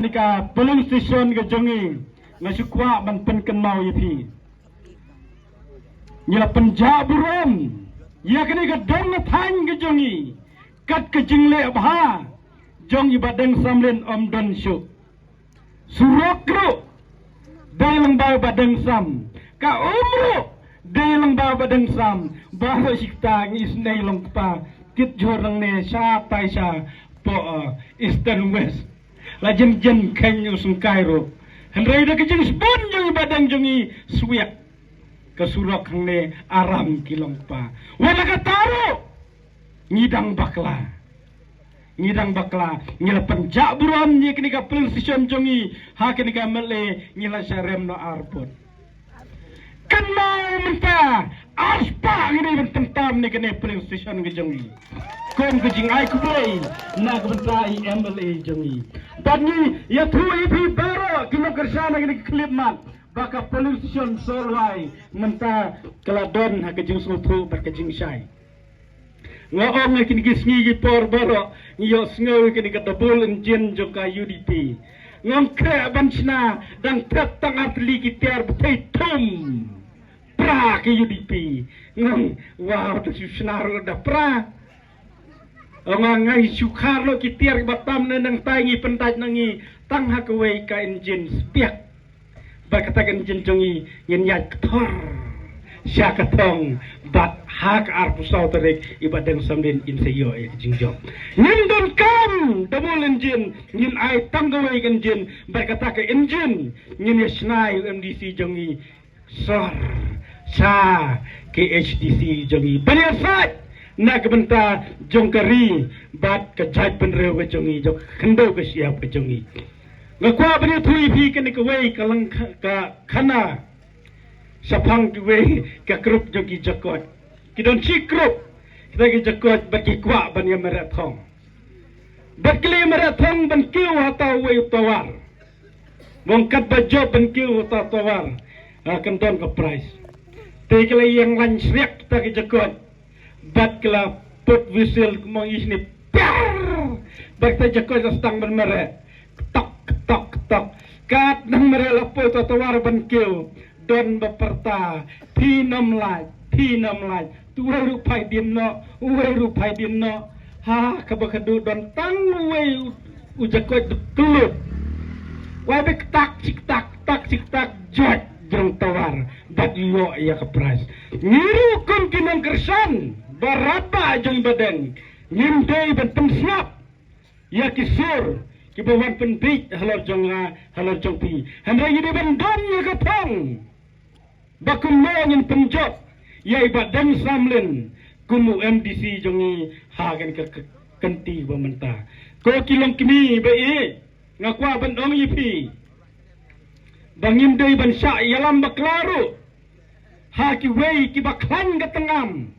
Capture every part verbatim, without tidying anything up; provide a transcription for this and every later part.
Kane ka polling station ka jong ngi, nga shu kwah ban pynkynmaw ïa phi. Ngi la pynjah burom ïa kane ka dong ka thaiñ ka jong ngi, kat ka jingleh bha jong i Bah Deng Samlin ym don shuh. Surok ruh dei lyngba Bah Deng Sam. Ka um ruh dei lyngba Bah Deng Sam. Baroh shi katta ngi isynei long kpa, kit jhur nangne shatai sha poh, eh, Eastern West. La jin jin kheiñ u sngewkai ruh. Hynrei da ka jingsbun jong i Bah Deng jong ngi, swiak ka surok hangne, aram ki long kpa. Wat la katta ruh, ngi dang bakla. Ngi dang bakla, ngi la pynjah burom ïa kane ka polling station jong ngi, ha kane ka M L A ngi la sha rem noh ar vote. Kynmaw mynta, ar spah ngi dei ban pyntam na kane polling station ka jong ngi. Kum ka jingai khublei na ka bynta i M L A jong ngi. Bad ngi ïathuh ïa phi baroh ki nongkyrshan ha kane ka khyllipmat, ba ka polling station Sohluwai mynta ka la don ha ka jingsngewthuh bad ka jingshai. Nga ong ha kine ki sngi ki por baroh, ngi ïohsngew ïa kane ka double engine jong ka U D P. Nga ong khreh ban shna, dang thep tang artylli ki tiar bthei thum. Pra ka U D P. Nga ong, wow, te shu shna ruh da pra. Nga ong, nga shu khar noh ki tiar kiba tam na nangtai, ngi pyndait na ngi tang ha kawei ka engine, spiak. Bad kata ka engine jong ngi ngin ïaid kthor sha ka thong, bad ha ka arphew saw tarik i Bah Deng Samlin in sa ïoh ïa ka jingjop. Ngim donkam double engine, ngin ai tang kawei ka engine, bad kata ka engine ngin ïa shna ïa u M D C jong ngi sor sha ka H D C jong ngi, ban ïasaid na ka bynta jong ka ri bad ka jaitbynriew ka jong ngi, jong ka khyndew ka shyiap ka jong ngi. Nga kwah ban ïathuh ïa phi kane kawei ka lang ka, ka khana shaphang kiwei ka group jong ki jakoit. Ki don shi group kita ki jakoit, bad ki kwah ban ïa mareh thong. Bad ki la ïa mareh thong ban kiew ha uta uwei u tawar. Mong katba jop ban kiew ha uta u tawar, ah, kan don ka prize. Te ki la ïeng lain shriak kita ki jakoit. Bad ki la put whistle kumba ngi sngewbha. Bad kita ki jakoit la sdang ban mareh. Ktok, ktok, ktok. Katba nang mareh la poi uta u tawar ban kiew. Don ba pyrta, phi nym lait, phi nym lait. Te uwei ruh phai dien noh, uwei ruh phai dien noh. Ha kaba khadduh don tang uwei u, u jakoit duk kyllut. Wai ba ktak shi ktak, ktak shi ktak, joit jrong tawar. Bad ïoh ïa ka prize. Ngi ruh kum ki nongkyrshan ba radbah jong i Bah Deng, ngim dei ban pynsngap ïa ki sur kiba wan pynbiej halor jong nga, halor jong phi. Hynrei ngi dei ban don ïa ka thong ba kumno ngin pynjot ïa i Bah Deng Samlin kum u M D C jong ngi ha kane ka, ka kynti ba mynta. Ko ki longkmie ba ïeit, nga kwah ban ong ïa phi ba ngim dei ban shah ïalam bakla ruh ha kiwei kiba khlaiñ ka tyngam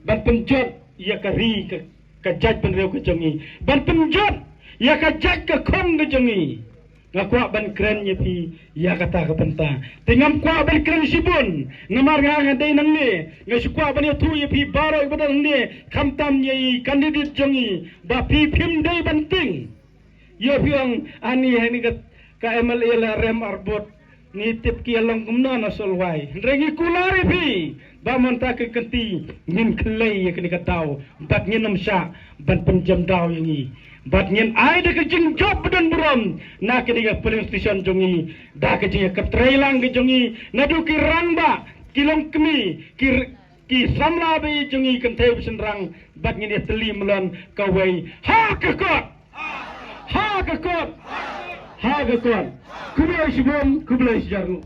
ban pynjot ïa ka ri ka, ka jaitbynriew ka jong ngi, ban pynjot ïa ka jait ka khong ka jong ngi. Nga kwah ban kren ïa phi ïa kata ka bynta. Te ngam kwah ban kren shibun, namar nga nga dei nangne, nga shu kwah ban ïathuh ïa phi baroh iba don nangne, khamtam ïa i candidate jong ngi, ba phi phim dei ban tieng. Ïa phi ong ani hani ka, ka M L A la rem ar vote. Ngi tip ki ïa long kumno na Sohluwai. Hynrei ngi kular ïa phi ba mynta ka kynti ngin khlei ïa kane ka daw, bad ngin ym shah ban pynjem daw ïa ngi. Bad ngin ai da ka jingjop ba don burom na kane ka polling station jong ngi, da ka jingïakyntrei lang ka jong ngi naduh ki rangbah, ki longkmie, ki r-, ki samla ba ïeit jong ngi, kynthei bad shynrang, bad ngin ïatylli mlien kawei ha ka kot. Ha ka kot. Ha ka kot. Khublei shibun, khublei shihajar nguh.